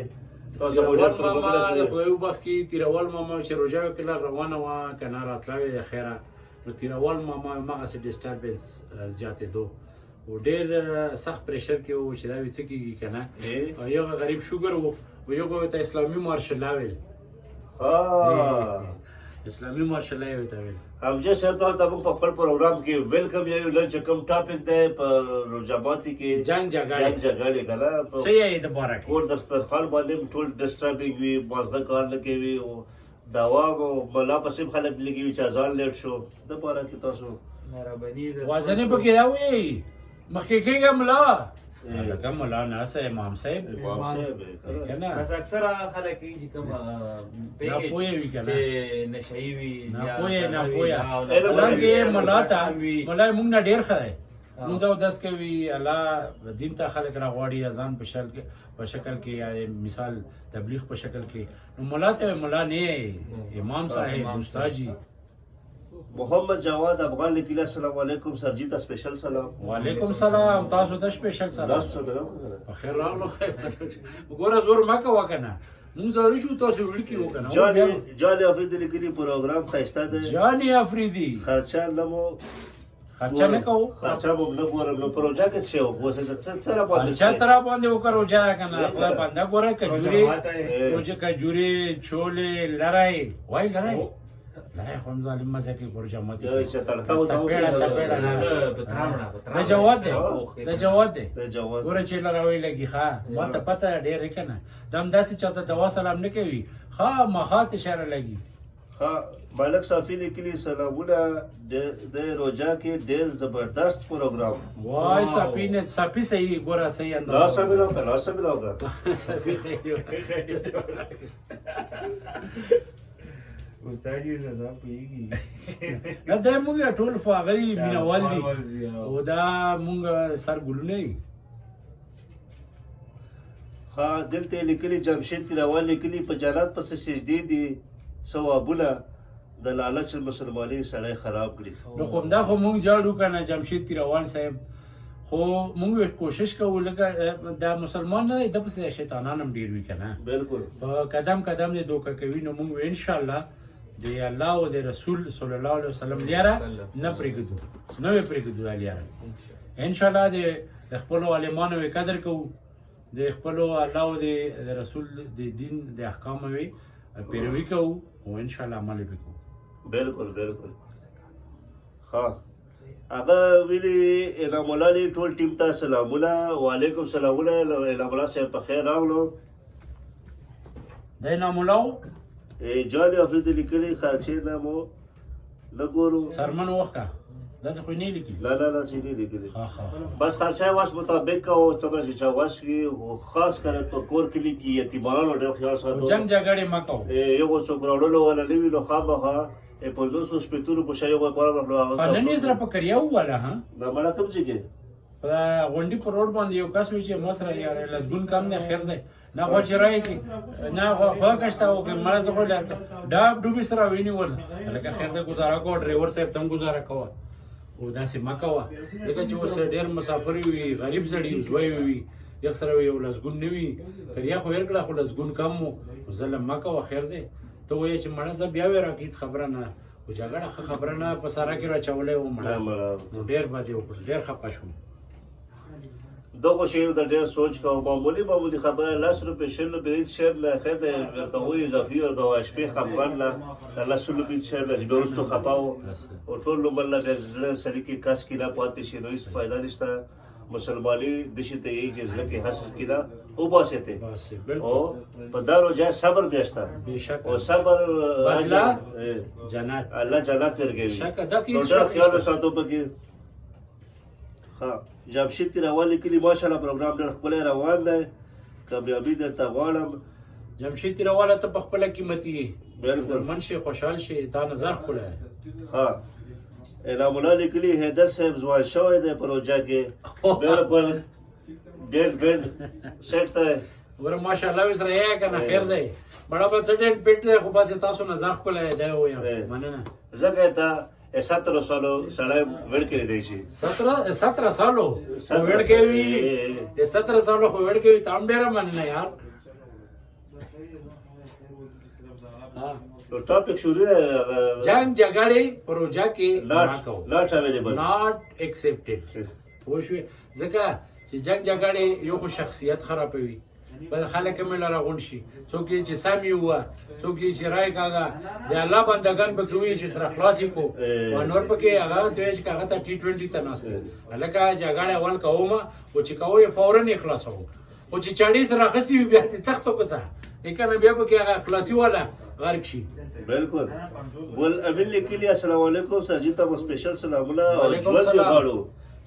تاسو مو ډېر تیروال ماما پروګرامونه د کړي. خدای وبخښي. تیروال ماما چې روژه وکړه روانه وه که نه راتله وې د خیره، نو تیروال ماما هماغسې disturbance زیاتېدو او ډېر سخت pressure کې و چې دا وي څه کېږي که نه. او یو غریب شوګر و او یو ته اسلامي martial law ویل. ها. اسلامي martial law یې ورته ویل. امجد صاحب ته موږ په خپل پروګرام کې welcome یو. نن چې کوم topic دی په روژه ماتي کې جنگ جګړې. جنگ جګړې که نه. څه یې د باره کې؟ کور دسترخوان باندې هم ټول disturbing وي، مازغه کار نه کوي او دوام او ملا پسې هم خلک لګي وي چې اذان late شو. د باره کې تاسو مهرباني ده. وازنې پکې دا وایي مخکې کېږه ملا، لکه ملا ناسه امام صاحب. امام صاحب که نه. بس اکثره خلک یې چې کوم ناپوهه وي که نه. چې نشهيي وي یا ناپوهه ساده وي، ناپوهه. علم حالانکه ملا ته وي. ملا یې مونږ نه ډېر ښه دی، مونږ او داس کوي، الله دین ته خلک راغواړي، اذان په شکل کې په شکل کې یا مثال تبلیغ په شکل کې، نو ملا ته ملا نه یې، امام صاحب امام استاد جی. محمد جواد افغان لیکلی السلام علیکم سرجی ته special سلام. وعلیکم سلام، تاسو ته special سلام. لاس سره ملاو کړه. په خیر راغلو. ګوره زور مه کوه که نه، مونږ زاړه شو، تاسو وړکي وکنه. جاني جاني افریدي لیکلي پروګرام ښایسته دی. جاني افریدي. خرچه نه مو خرچه نه کوو. خرچه مو نه ګورم، نو پروژه کې څه وو اوس څه څه را باندې خرچه تر باندې وکړو جا کنه، خدای باندې ګوره کجوري ماته یې. روجه کجوري چولې لرای وای لرای لرای، خو هم ظالم مزه کې پروژه ماته. یو چې تړکا و څپېړه څپېړه نه. هغه په ترامړه، په د ترامړه. جواد دی، د جواد دی. د جواد. ګوره چې لراوي لګي ښه ما ته پته ډېر کنه، دا هم داسې چاته دوا سلام نه کوي، ښه مخاته اشاره لګي. ها، مالک صافي لیکلي سلامونه، د روژه کې ډېر زبردست پروګرام. وای صافي نه، صافي صحیح ګوره صحیح لاس انداز. سره ملاو کړه، لاس سره ملاو کړه. صافي خیر. استاد یې رضا پوهېږي. نه دا موږ ټول فاغري مینوال دي followers دي، او. او دا موږ سر ګلونه یو. ها، دلته یې لیکلي جمشید تیراوال لیکلي په جنت پسې سجدې دي ثوابونه، د لالچ مسلمانۍ سړی خراب کړي. نو خو دا خو موږ جاړو کنه جمشید تیروال صاحب. خو مونږ کوشش کوو لکه دا مسلمان نه دی، د پسې شیطانان هم ډیر وي کنه. بالکل. په قدم قدم دې دوکه کوي. نو مونږ ان شاء الله د الله او د رسول صلی الله علیه وسلم لیاره نه پرېږدو، نه یې پرېږدو دا لیاره ان شاء الله. د خپلو عالمانو یې قدر کوو، د خپلو الله او د رسول د دین د احکامو یې پیروي کوو او ان شاء الله عمل یې پرې کوو. بالکل بالکل. ها، هغه ویلي انعام الله علی ټول ټیم ته سلامونه. وعلیکم سلامونه انعام الله صاحب، په خیر راغلو. د انعام الله جالي افریدي لیکلي خرچې نه مو نه ګورو. څرمن وخته داسې خو یې نه لیکلي. نه نه نه، چې نه لیکلي. ښه ښه. بس خرچه واس مطابق او څومره چې چا واس وي، خو خاص کر په کور کلي کې یتیمانو ډېر خیال ساتو. جنگ جګړې مه کوو. یو څوک راوړلو ولا نه وي نو خامخا 50 60 روپو شی یو پاره راوړلو هغه. نن یې سره په کریا وواله ها. نه مړه، کوم ځای کې؟ په غونډي په روډ باندې یو کس وی چې ما سره یار لسګون کم دی، خیر دی، نه خو چې راي کې نه خو خو کښته او کې مړه، زه خو لکه ډاب ډوبي سره ویني ول، لکه خیر دی، گزاره کوه. ډرایور صاحب تم گزاره کوه او داسې مه کوه، ځکه چې اوس ډېر مسافر وي، غریب سړي زوی وي، یو سره یو لسګون نه وي، کریا خو ورکړه خو لسګون کم وو، ظلم مه کوه. خیر دی، ته وایې چې مړه زه بیا وې راکې، هېڅ خبره نه خو جګړه ښه خبره نه، په سارا کې راچولی و مړه. نه مړه. نو ډېر بد یې وکړ، ډېر خفه شوم. دغه شی ته ډېر سوچ کوم. معمولي معمولي خبره، 10 روپۍ 20 روپۍ هېڅ شی نه، خیر دی، ورته وایي اضافي ورکوه. شپې خفګان نه 10 روپۍ هېڅ شی نه چې بیا وروسته خفه و او ټول عمر له بیا زړه سړي کې کس کینه پاتې شي، نو هېڅ فایده نشته. مسلماني دشي ته یې چې زړه کې حسد کینه وباسې ته بس بالکل. او په دا روژه صبر میاشته بېشکه. او صبر بدله اجر، جنت. الله جنت ورکوي. شکه دا کې نو هېڅ ډېر شک خیال نشته. وساتو پکې. ښه، جمشید تیروال لیکلي ماشاءالله پروګرام ډېر ښکلی روان دی، کامیابي درته غواړم. جمشید تیرواله، ته په خپله قیمتي یې. بالکل. من شي، خوشحال شي، تا نظر ښکلی دی. ها، انعام الله لیکلي حیدر صاحب ځوان شوی دی په روژه کې، بالکل ډېر ډېر سیټ دی. ګوره ماشاءالله وسره یې کنه، خیر دی، بڑا بس ډېر پټ دی، خو بس تاسو نظر ښکلی دی وایم. مننه. ځکه ته 17 سالو سړی وړ کړی دی شي. 17 سالو خو وړ کوي، د 17 سالو خو وړ کوي. تام ډېره مننه یار. ها. نو ټاپک شروع دی. جنگ جګړې پروژه کې not نه کوو. Not available. Not accepted، پوه شوې؟ ځکه چې جنگ جګړې یو خو شخصیت خرابوي، بل خلک مې لره غونډ شي، څوک یې چې سم یې وه، څوک یې چې رای کاږه، د الله بندګان پکې وي چې سره خلاص یې کو او نور پکې هغه ته چې هغه ته ټي 20 ته ناست دی. هلکه جګړه اول کومه او چې کوو یې فوراً یې خلاصوو، خو چې چاړې سره اخیستې وي بیا دې تختو کسه کنه، بیا پکې هغه خلاصي والا غرق شي. بالکل. ګل امین لیکلی السلام علیکم سرجی ته مو سپیشل سلامونه او وعلیکم ژوند دې سلام. غواړو.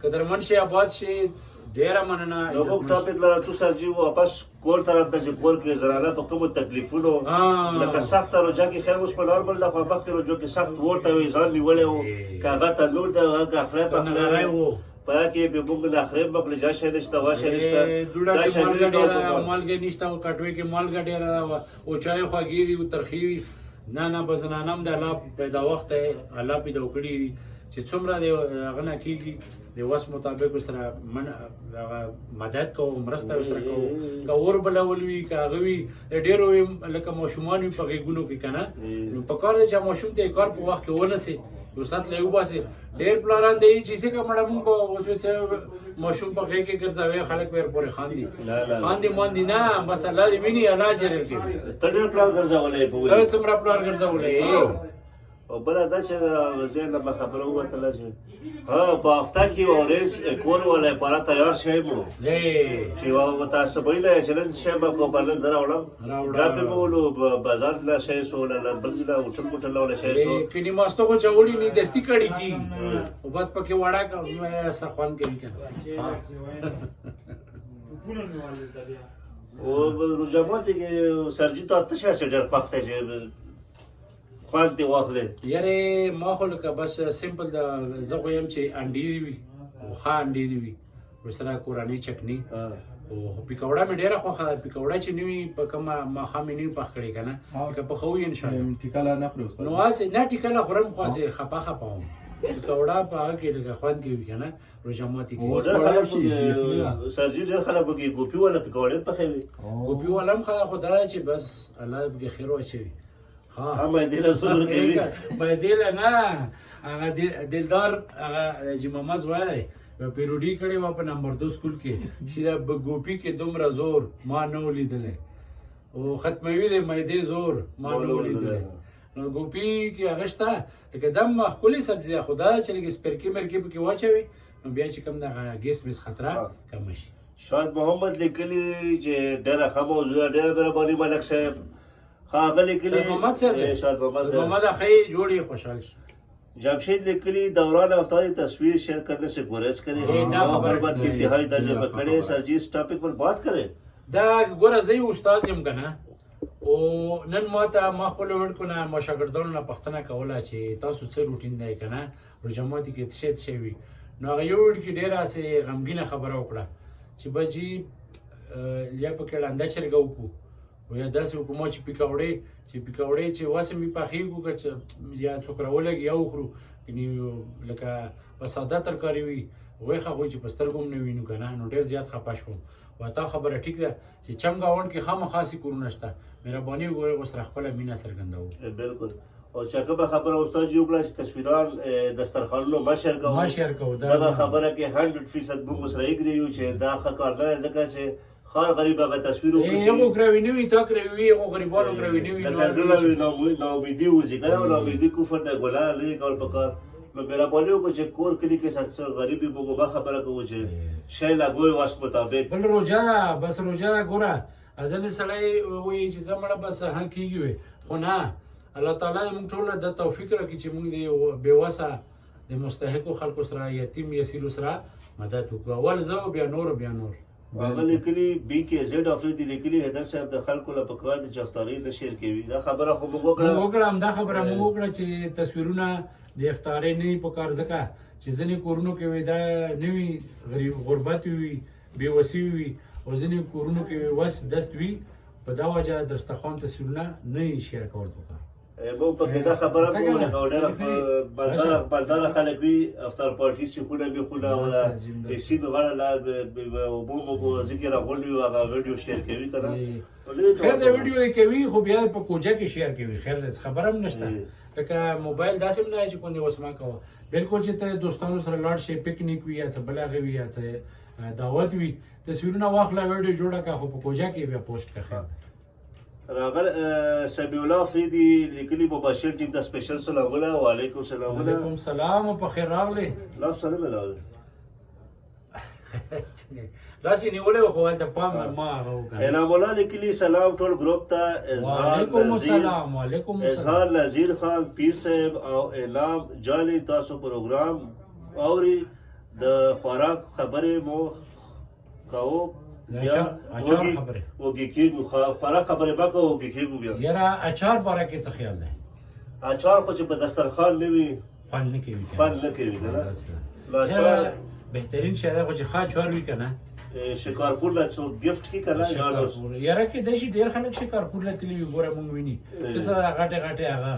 قدرمن شي، آباد شي، ډیره مننه. نو موږ ټاپک لره څو سرجی، واپس کور طرف ته چې کور کې زنانه په کومو تکلیفونو لکه سخته روژه کې، خیر اوس په نارمل ده، خو مخکې روژه کې سخت ورته وي، ځان نیولی و که هغه تنور ده، هغه که اخره که نغری پخلی وو. په هغه کې به موږ نخرې مکړې، دا شی نشته، وا شی نشته، دوړه دا کې شی نه مالګه دی. ډیره، مالګه نشته او کټوي کې مالګه ډیره ده او چای خوږې دي او ترخې دي. نه نه، بس زنانه هم د الله پیدا وخت دی، الله پیدا کړي دي چې څومره د هغه نه کېږي د وس مطابق سره من هغه مدد کوو، مرسته سره کوو، که اور بلول وي، که هغه وي، ډېرو وي، لکه ماشومان وي په غېږونو کې که نه، نو په کار دی چې ماشوم ته یې کار په وخت کې ونسي، یو ساعت له وباسي. ډېر پلاران دی چې څنګه مړه مونږ به اوس چې ماشوم په غېږ کې ګرځوي، خلک ور پورې خاندي. نه، نه، نه. خاندي ماندي نه، بس الله دې ویني، الله اجر ورکوي. ته ډېر پلان ګرځولی په ته ولي. څومره پلار ګرځولی؟ او بله دا چې زه له خبره ووتله چې ها په هفته کې یوه ورځ کور والا لپاره تیار شی مړو چې متعصبۍ نه چې نن شی به کوم، نن زه راوړم. راوړه. دا پې مولو بازار له شی سو له بل ځای له هوټل موټل له شی سو. کني ماستو خو چوړي نه دستي کړي کی او بس پکې وړه څه خوند کوي کنه. ټوپونه مې والدته بیا. او روژه ماتي کې سرجي ته څه شی ډېر خوښ دی چې خوند دې واخلې؟ یاره ما خو لکه بس سمپل دا زه خو یم چې انډې دي وي او ښه انډې دي وي، ورسره کورنۍ چکني او خو پکوړه مې ډېره خوښه ده. پکوړه چې نه وي په کومه ماښام مې نه وي پخ کړې که نه، که پخوي انشاءالله. ټیکاله نه خوري استاد؟ نو هسې نه، ټیکله خورم خو هسې خپه خپه وم. پکوړه په هغه کې لږه خوند کوي که نه روژه ماتي کې. اوس ډېر خلک خوړای شي، یخني ده. سرجي ډېر خلک پکې ګوپي والا پکوړې پخوي. ګوپي والا هم ښه ده، خو دا ده چې بس الله دې پکې خیر واچوي. ها هم دې له سور کوي. مېدې له نه، هغه دلدار هغه چې ماما زوی دی، پیروډي کړې وه په نمبر 2 سکول کې چې دا ګوپي کې دومره زور ما نه و لیدلی، او ختموي دی مېدې زور ما نه و لیدلی. نو ګوپي کې هغه شته لکه دم ښکلې سبزي ده، خو دا چې لږې سپرکې مرکې پکې واچوي نو بیا چې کوم دغه ګیس میس خطره کمه شي. شاد محمد لیکلي چې ډېره ښه موضوع ده، ډېره مهرباني ملک صاحب. ښه هغه لیکلي شاد محمد صاحب دی. شاد محمد صاحب. محمد ښه یې جوړ یې خوشحال شي. جمشید لیکلي دوران افطاری تصویر شیئر کرنے سے گریز کریں، دا خبر غربت کی ٹھیک ہے۔ انتہائی درجے دا پر کرے۔ خبر۔ سر جی اس ٹاپک پر بات کریں۔ دا ګوره زه یو استاد یم که نه، او نن ما ته ما خپلو وړکو نه ما شاګردانو نه پوښتنه کوله چې تاسو څه روټین دی که نه روژه ماتي کې څه شی څه شی وي. نو هغه یو وړکي ډېره هسې غمګینه خبره وکړه چې بس جي یا پکې ړنده چرګه وکړو او یا داسې وکړو ما چې پکوړې چې پکوړې چې وسه مې پخېږو که یا څوک راولګي یا وخورو، یعنې لکه په ساده ترکاري وي غوښه خو چې په سترګو هم نه وینو که نه، نو ډېر زیات خفه شوم. و تا خبره ټیک ده چې چم ګاونډ کې خامخا سي کورونه شته، مهرباني وکړئ هغو سره خپله مینه څرګندوو. بالکل. او چې کومه خبره استاد جی وکړه چې تصویران دسترخوانونو مه شیر کوو، مه شیر کوو، دا دغه خبره کې 100% موږ سره اګري یو چې دا ښه کار نه دی، ځکه چې خار غریب هغه تصویر وکړي چې هغو کراوي نه وي، تا کراوي وي، هغو غریبانو کراوي نه وي، لکه نو زړه وي، ناامیدي وځي که نه، ناامیدي کفر دی، ګناه نه دی کول پکار. نو مهرباني وکړو چې کور کلي کې څه غریب وي، موږ به خبره کوو چې شی لګوي واس مطابق. بل روژه ده، بس روژه ده. ګوره ځینې سړی وایي چې زه مړه بس ها کېږي وي، خو نه، الله تعالی موږ ټول له دا توفیق راکړي چې موږ د بې وسه د مستحقو خلکو سره یتیم یسیرو سره مدد وکړو. اول زه او بیا نور بیا نور. هغه لیکلي بي کې زیډ افریدي لیکلي حیدر صاحب د خلکو له پکار دي چې افطاري نه شیر کوي. دا خبره خو موږ وکړه. موږ وکړه، همدا خبره موږ وکړه چې تصویرونه د افطارۍ نه وي پکار، ځکه چې ځینې کورونو کې وي دا نه وي، غریب غربت وي، بې وسي وي، او ځینې کورونو کې وي وس دست وي، په دا وجه دسترخوان تصویرونه نه وي شیر کول پکار. موږ پکې دا خبره څنګه کوو نه؟ لکه ډېره بلداره خلک وي، افطار پارټي چې خونه بې خونه او سیند غاړه لا اوبو موبو ځکه راغونډ وي، هغه ویډیو شیر کوي که نه. خیر دی، ویډیو یې کوي خو بیا په کوجه کې شیر کوي، خیر دی، څه خبره هم نشته. لکه موبایل داسې هم نه دی چې کوندې اوس ما کوه، بالکل چې ته دوستانو سره لاړ شې، پکنیک وي یا څه بل هغه وي یا څه دعوت وي، تصویرونه واخله، ویډیو جوړه کړه، خو په کوجه کې بیا پوسټ کړه. خیر دی. راغل سمیع الله افریدي لیکلي مباشر ټیم ته سپیشل سلامونه. وعلیکم سلامونه. وعلیکم سلام، په خیر راغلې. لا سلام ملاوي. داسې نیولی و خو هلته پام ما هغه وکړ. انعام الله لیکلي سلام ټول ګروپ ته. اظهار وعلیکم نذیر السلام. وعلیکم السلام. اظهار نذیر خان پیر صاحب او انعام جالي تاسو پروګرام اوري، د خوراک خبرې مو کوو. د اچار خبرې. وږي کېږو، خوراک خبرې مه کوو، وږي کېږو بیا. یاره اچار باره کې څه خیال دی؟ اچار خو چې په دسترخوان نه وي خوند نه کوي که نه؟ خوند نه کوي که نه؟ داسې ده. نو اچار یاره بهترین شی دی خو چې ښه اچار وي که نه. شکارپور له څوک ګفټ کی که نه؟ یا نو شکارپور. یاره کېدای شي ډېر خلک شکارپور له تللي وي، ګوره موږ ویني څه غټې غټې هغه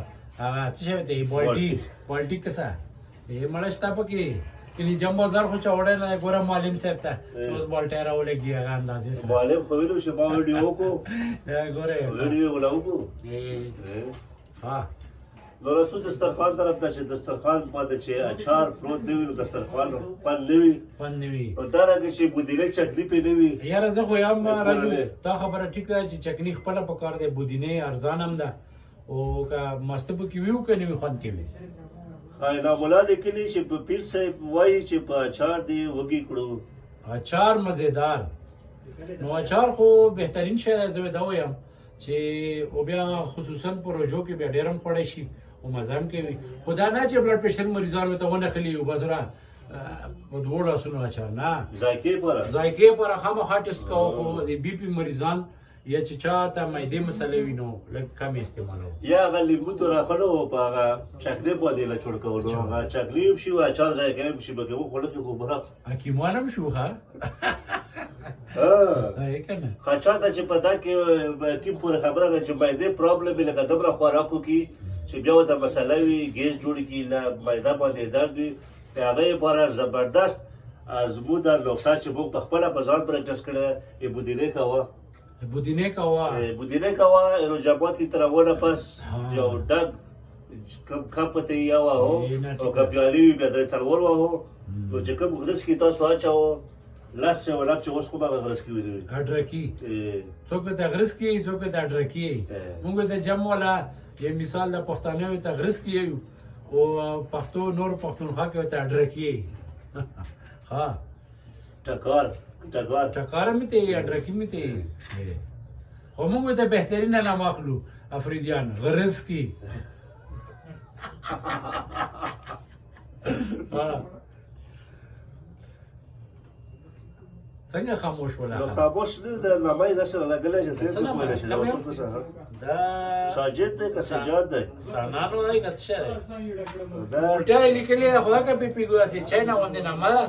څه شی دی، بالټي، بالټي که څه مړه شته پکې. کلي جم بازار خو چا وړی نه دی، ګوره معلم صاحب ته چې اوس بالټی راولګي هغه اندازې سره. معلم خو ویلو چې ما ویډیو وکړو. ګوره. ویډیو ولا وکړو. ها. نو رسو دسترخوان طرف ته چې دسترخوان باندې چې اچار پروت نه وي، نو دسترخوان خوند نه وي. خوند نه وي. نو دا رنګه چې بودینه چټني پې نه وي. یاره زه خو یم راجو، کورنۍ. تا خبره ټیک ده چې چکني خپله پکار دی، بودینه ارزان هم ده، او که ماسته پکې وي او که نه وي خوند کوي. انعام الله لیکلي چې په پیر صاحب وایي چې په اچار دې وږي کړو. اچار مزیدار، نو اچار خو بهترین شی دی. زه به دا وایم چې او بیا خصوصا په روژو کې بیا ډېر هم خوړی شي او مزه هم کوي، خو دا نه چې بلډ پرېشر مریضانو ته ونه خلي او بس را په دوو لاسونو اچار نه، ذایقې پاره، ذایقې پاره خامخا ټیسټ کوه، خو د بي پي مریضان یا چې چا ته معدې مسلې وي نو لږ کم یې استعمالوه. یا هغه لیمو ته راخلو او په هغه چکنې باندې یې له چوړ کولو، هغه چکنې هم شي او اچار ذایقه هم شي، پکې وخوړه کې خو برق حکیمان هم شو. ښه که نه؟ ښه چا ته چې په دا کې حکیم پورې خبره ده چې معدې پرابلم وي، لکه دومره خوراکو کې چې بیا ورته مسله وي، ګیس جوړ کړي، له معده باندې درد وي، د هغې لپاره زبردست ازموده نسخه چې موږ په خپله په ځان پریکټس کړی، یې بودینې کوه. بودینه کوه. بودینه کوه، روژه ماتي تر هغو نه پس یو ډک کم کپ ته یې یو واهو او که پیالې وي بیا درې څلور واهو. نو چې کوم غرس کې تاسو اچوو لس چې ولب چې اوس خو به هغه غرس کې ویني اډرکی، څوک د غرس کې، څوک د اډرکی. موږ د جم والا یو مثال د پښتانه ته غرس کې یو او پښتو نور پښتونخوا کې ته اډرکی. ها ټکار ټکار ټکار مې ته اډرکی مې ته. خو موږ ته بهترینه نام اخلو افریدیان غرس کې. ها څنګه خاموش ولا؟ نو خاموش نه د نامه یې داسې رالګلی چې ته نه پوه نه شې. دا ساجد دی که سجاد دی؟ سانانو دی که څه دی؟ الټا یې لیکلې ده، خدای که پې پیګو داسې چاینا غوندې نامه ده.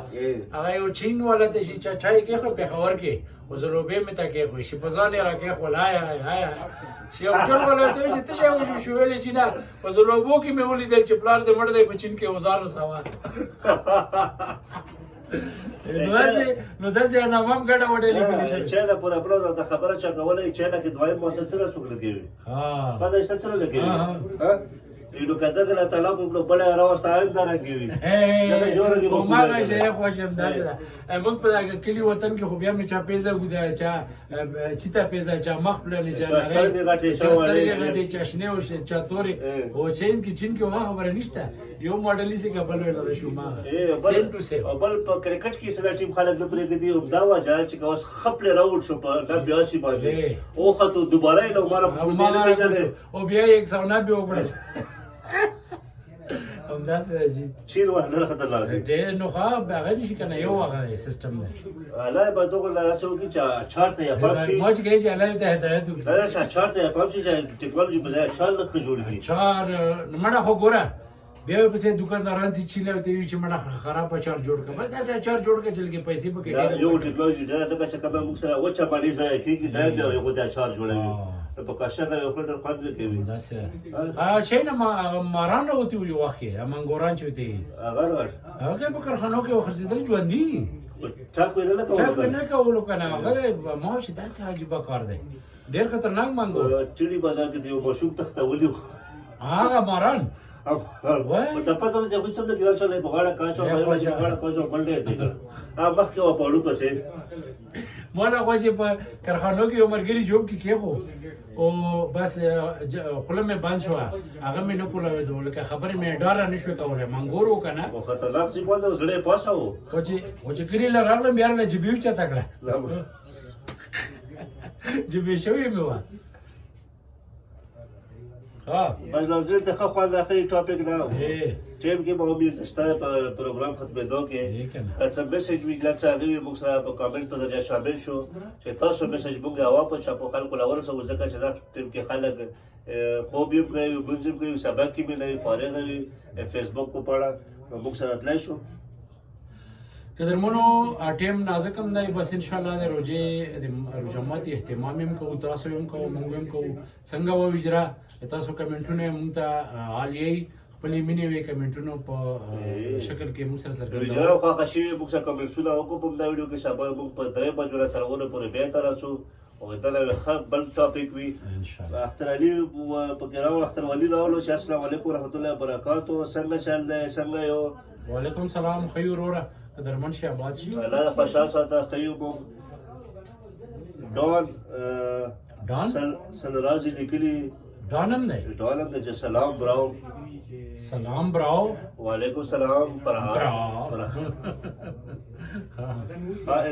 هغه یو چین والا ته چې چا چای کېښود پېښور کې، وزلوبې مې ته کېښوې چې په ځان یې راکېښول. های های های، چې هوټل والا ته وایي چې څه شی وشو؟ چې ویلې چې نه، په زلوبو کې مې ولیدل چې پلار دې مړ دی په چین کې، وځان رسوه. نو داسې نامه هم ګډه وډه لیکلې شوې. چاینا پورې پلار د خبره چا کوله، چاینا کې دویم موتر څه څوک لګوي؟ پته شته څه لګوي؟ نو که دغه له طالب وکړو بله راوسته هم دا رنګ وي. هماغه شی خوښ یم. داسې ده موږ په دغه کلي وطن کې، خو بیا مې چا پیزه ګوده، چا چیته پیزه، چا مخ پلنې، چا سترګې غټې، چا سترګې غټې، چا شنې او چا تورې. خو چین کې، چین کې هغه خبره نشته، یو ماډل یې که بل ویل شو ما سیم ټو سیم. او بل په کرکټ کې سره ټیم خلک نه پرېږدي، همدا وجه چې که اوس ښه پلیر اوټ شو په نه بیاسي باندې وختو دوباره یې له عمره پوښتنه او بیا یې 190 وکړه. همداسې ده چې چین وه ډېر خطرناک دی. ډېر. نو ښه هغه نشي که نه، یو هغه سیستم دی. الله به دغه له هسې وکړي چې اچار ته یې پام شي. ما چې کوي چې الله یې ته هدایت وکړي. نه چې اچار ته یې پام شي، چې ټکنالوژي په ځای اچار لږ ښه جوړ کړي. اچار نو مړه، خو ګوره بیا پسې دکانداران چې چیله ته وي چې مړه خراب اچار جوړ کړه، بس داسې اچار جوړ کړه چې لږې پیسې پکې ډېرې. یو ټکنالوژي ډېره، ځکه چې کله موږ سره وچه مالي ضایع کېږي، دا بیا یو د اچار جوړوي په کاشه کې، یو ډېر خوند کوي. داسې چې نه ماران راوتي وو یو وخت کې، منګوران چې وتی هغه غټ هغه په کارخانو کې خرڅېدل ژوندي. چا کوی نه کولو، چا کوی نه کولو که نه. هغه ما چې داسې عجیبه کار دی، ډېر خطرناک منګور. چړي بازار کې د یو ماشوم تښتولي هغه ماران. د پته چې خو څنګه کې چلې په غاړه کاچو، په غاړه کاچو منډه دې کړ مخکې و پاړو پسې. مالا خو چې په کارخانو کې یو مرګري جوب کې کېښو او بس خوله مې بند شوه، هغه مې نه کولاوېدو، لکه خبرې مې ډاره نه شوې کولی، منګور و که نه. خو خطرناک چې باندې زړه یې پاسه و. خو چې کلي له راغلم بیا له جبې اوچته کړه، جبې شوې مې وه. بس ناظرین ته ښه خوند اخلي ټاپک نه ټیم کې به امید شته په پروګرام ختمېدو کې که څه میسج وي، له څه هغه وي، موږ سره په کامنټ په ذریعه شامل شو چې تاسو میسج موږ هوا په چاپو خلکو له ورسوو، ځکه چې دا ټیم کې خلک خوب یې کړی وي، لمونځ یې کړی وي، سبق یې نه وي، فارغ وي، فیسبوک په اړه موږ سره تلای شو. قدرمنو ټیم نازک هم دی، بس ان شاء الله د روژې د روژه ماتي اهتمام هم کوو، تاسو هم کوو، موږ هم کوو. څنګه وو اجرا تاسو کمنټونه موږ ته حال یې خپلې مینې وې کمنټونو په شکل کې موږ سره څرګندوي. اجرا خوښه شوې موږ سره کمنټونه وکړو په دا ویډیو کې. سبا موږ په 3 بجو له څلورو پورې بیا ته راځو او دا ښه بل ټاپک وي ان شاء الله. اختر علي پکې راوړ، اختر ولي راوړو چې السلام علیکم ورحمت الله وبرکاتو، څنګه چل دی، څنګه یو؟ وعلیکم سلام، ښه یو وروره، قدرمن شي، آباد شي. الله خوشحال ساته، ښه یو موږ. ډان ډان سنرازي لیکلي. ډان هم دی. ډان هم دی چې سلام براو. سلام براو. وعلیکم سلام برا.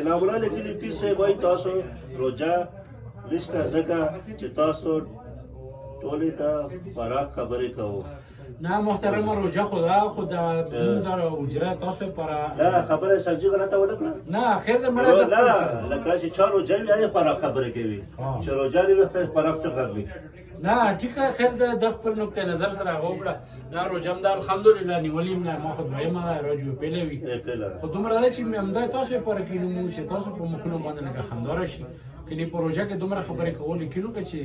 انعامونه لیکلي پیر صاحب وایي تاسو روژه نشته ځکه چې تاسو ټولې ته خوراک خبرې کوو. نه محترم، روژه خو دا خو دا موږ دا اجره تاسو پر نه خبره سرجي غلطه ونه کړه. نه خیر د مړه. نه لکه چې چا روژه وي هغې خوراک خبرې کوي، چې روژه نه وي خوراک څه غم وي. نه ټیک ده، خیر ده، د خپل نقطه نظر سره هغه وکړه. نه روژه هم ده الحمدلله نیولې هم نه، ما خو دویمه ده راجو پیلې وي، خو دومره ده چې همدا تاسو لپاره کینو موږ چې تاسو په مخونو باندې لږه خندا راشي. کني پروژه کې دومره خبرې کولې کینو که چې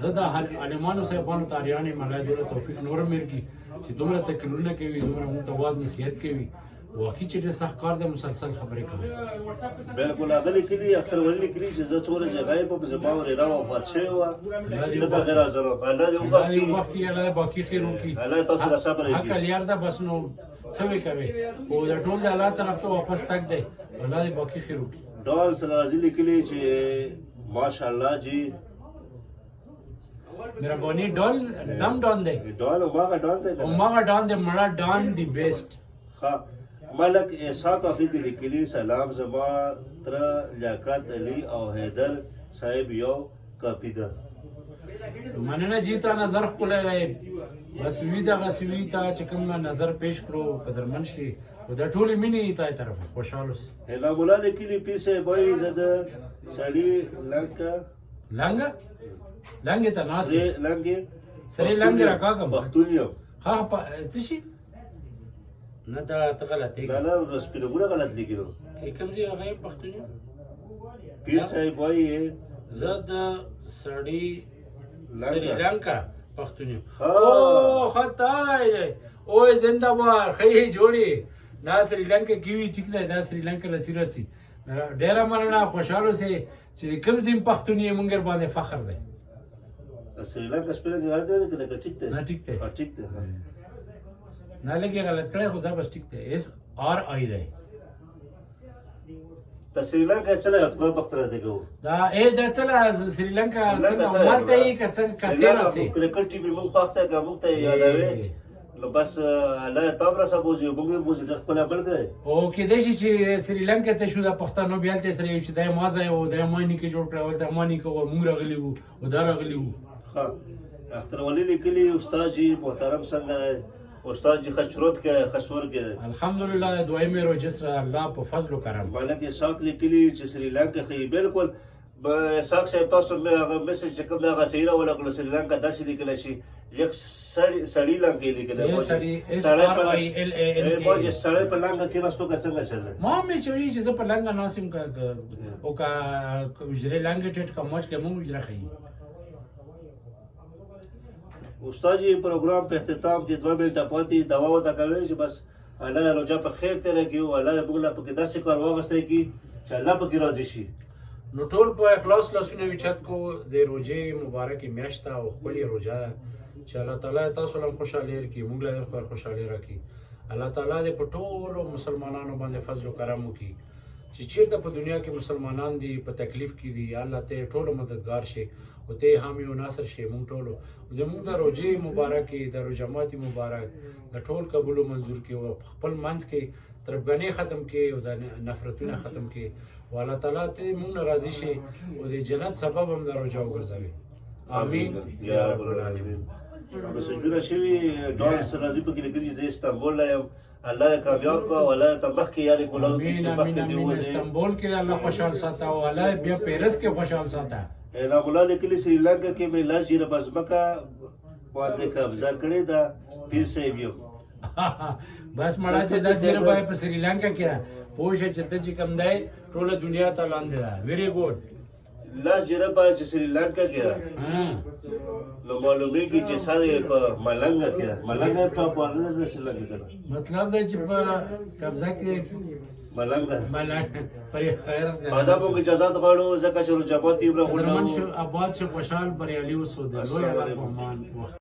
زه د عالمانو صاحبانو تاریان یم، الله دې له توفیق نور مېر کړي چې دومره تقریرونه کوي، دومره موږ ته واز نصیحت کوي. واقعي چې ډېر سخت کار دی مسلسل خبرې کوي. بالکل. هغه لیکلي، اختر ولي لیکلي چې زه څو ورځې غایب وم، زما ورېره وفات شوې وه، زه به غیر حاضر وم. الله دې الله دې وبخښي. وبخښي، الله دې باقي خیر وکړي. الله تاسو له صبر حق وکړي. الیار ده، بس نو څه وې کوي، خو د ټول د الله طرف ته واپس تګ دی. الله دې باقي خیر وکړي. ډال سرازي لیکلي چې ماشاءالله جی. مهرباني. ډال دم ډان دی. ډال هماغه ډال دی کنه؟ هماغه ډان دی مړه، ډان دی بیسټ. ښه، ملک اسحاق افریدي لیکلي سلام، زما تره لیاقت علي او حیدر صاحب یو کاپي ده. مننه جی، تا نظر ښکلی دی. بس وی دغه سوي تا چې کوم نظر پیش کړو قدرمن شي، او دا ټولې مینې تا طرف. خوشحال اوسې. انعام الله لیکلي پیر صاحب وایي زه د سړي لنګه لنګه لنګې ته ناست سرې لنګې سرې لنګې راکاږم. پښتون یم. ښه څه شي؟ نه، دا ته غلطې. نه نه، سپینګونه غلط لیکي نو. کوم ځای هغه یم پښتون یم؟ پیر صاحب وایي زه د سړي لنګه. سریلانکا پښتون یم. ها. او خطا دی. اوه زنده باد، ښه یې جوړې. دا سریلانکا کې وي، ټیک دی، دا سریلانکا رسی رسی. ډېره مننه، خوشحال اوسې چې کوم ځای پښتون یې، مونږ باندې فخر دی. سریلانکا سپینګ غلط دی که ټیک دی؟ نه، ټیک دی. ها، ټیک دی، ها. نه، لږ یې غلط کړی خو ځه بس ټیک دی، اس آر آی دی. د سریلانکا څه لګا کومه پښتنه دی کوو؟ دا ای دا څه سریلانکا څنګه مالته یې که څنګه کڅې راځي؟ کرکټ ټیم موږ خوښ دی که موږ ته یې یادوي، نو بس الله تام را سبوزي، موږ یې بوزي، ډېر ښکلی عمل دی. او کېدای شي چې سریلانکا ته شو د پښتنو بیا هلته سره یو چې دا یې ما ځای و، دا یې ما نیکه جوړ کړی، هلته ما نیکه و، موږ راغلي وو او دا راغلي وو. ښه، اختر ولي لیکلي استاد جی محترم څنګه دی؟ استاد جی ښه چرت کې، ښه سور کې دی. الحمدلله، دویمې روژې سره الله په فضل و کرم. ملک اسحاق لیکلي چې سریلانکا ښه یې. بالکل اسحاق صاحب، تاسو مې هغه میسج چې کوم دی هغه صحیح راولګلو. سریلانکا داسې لیکلی شي، یک سړي لنګه یې لیکلی. ای سړي، S R I L A N K. باجې سړی په لنګه کېناستو که څنګه چل دی؟ ما مې چې وایي چې زه په لنګه ناست یم، که او که حجرې لنګې ټیټ که موج که موږ حجره ښیي. استاد جی، پروګرام په اختتام کې 2 منټه پاتې، دعا ورته کوي چې بس الله روژه په خیر تېره کړي او الله موږ له پکې داسې کار واغستی کړي چې الله پکې راضي شي. نو ټول په اخلاص لاسونه وچت کو. د روژې مبارکې میاشت ده او ښکلې روژه ده چې الله تعالی تاسو له هم خوشحالي ورکړي، موږ له هم خوشحالي راکړي. الله تعالی دې په ټولو مسلمانانو باندې فضل او کرم وکړي چې چیرته په دنیا کې مسلمانان دي، په تکلیف کې دي، یا الله ته ټولو مددگار شي او ته حامی او ناصر شي موږ ټولو. زموږ د روژې مبارکې، د روژه ماتي مبارک د ټول قبول او منظور کې او خپل منځ کې تربګنې ختم کې او د نفرتونه ختم کې او الله تعالی ته موږ نه راضي شي او د جنت سبب هم د روژه وګرځوي. آمین یا رب العالمین. مسجونه شوي. ډال سرازي پکې لیکلي زه استانبول له یم، الله دې کامیاب کړه او الله دې ته مخکې یاري کولاو کړي آمین چې آمین مخکې دې آمین. وځي. استانبول کې الله خوشحال ساته او الله بیا پیرس کې خوشحال ساته. انعام الله لیکلي سریلانکا کې مې 10 جریبه ځمکه باندې قبضه کړې ده، پیر صاحب یم. بس مړه، چې 10 جریبه په سریلانکا کې ده، پوه شه چې ته چې کوم دی ټوله دنیا ته لاندې ده. Very good. 10 جریبه چې سریلانکا کې ده، نو معلومیږي چې سره په ملنګ کې ده. ملنګ ټاپ باندې ده سریلانکا کې ده. مطلب دی چې په قبضه کې ملنګ. ملنګ پرې خیر. ازا موږ اجازه غواړو ځکه چې روژه ماتي قدرمن راغونډو. شو، آباد شو، خوشحال بریالي اوسو. د لوی السلام الله په علیکم. امان وخت.